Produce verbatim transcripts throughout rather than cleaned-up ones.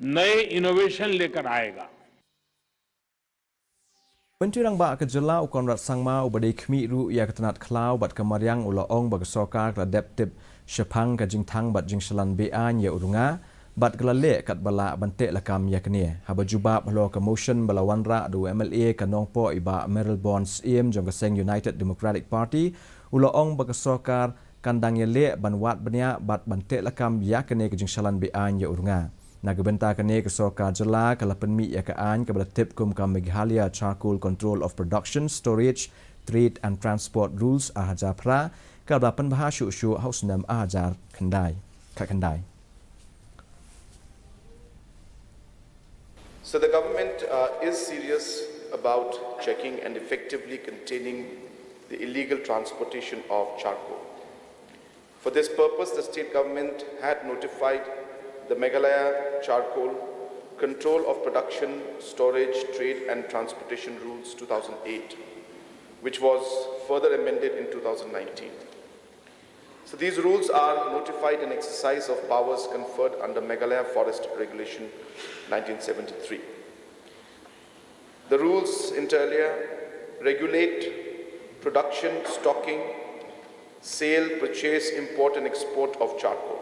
नए इनोवेशन लेकर आएगा। Myntri Rangbah ka jylla u Conrad Sangma uba dei khmih ruh ïa ka tnat khlaw bad ka mariang u la ong ba ka sorkar ka la dep tip shaphang ka jingthang bad jingshalan be-aiñ ïa u rnga bad ka la leh katba lah ban teh lakam ïa kane. Haba jubab halor ka motion ba la wanrah da u M L A ka Nongpoh i Bah Mayralborn Syiem jong ka seng United Democratic Party, u la ong ba ka sorkar kan dang ïaleh ban wad bniah bad ban teh lakam ïa kane ka jingshalan be-aiñ ïa u rnga. Na ka bynta kane ka sorkar jylla ka la pynmih ïa ka aiñ kaba la tip kum ka Meghalaya Charcoal Control of Production, Storage, Trade and Transport Rules ar hajar phra, kaba la pynbha shuh shuh ha u snem ar hajar khyndai, khatkhyndai. So the government uh, is serious about checking and effectively containing the illegal transportation of charcoal. For this purpose, the state government had notified the Meghalaya Charcoal Control of Production, Storage, Trade and Transportation Rules two thousand eight, which was further amended in two thousand nineteen. So these rules are notified and exercise of powers conferred under Meghalaya Forest Regulation nineteen seventy-three. The rules, inter alia, regulate production, stocking, sale, purchase, import and export of charcoal.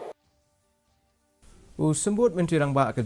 U Symbud Myntri Rangbah ka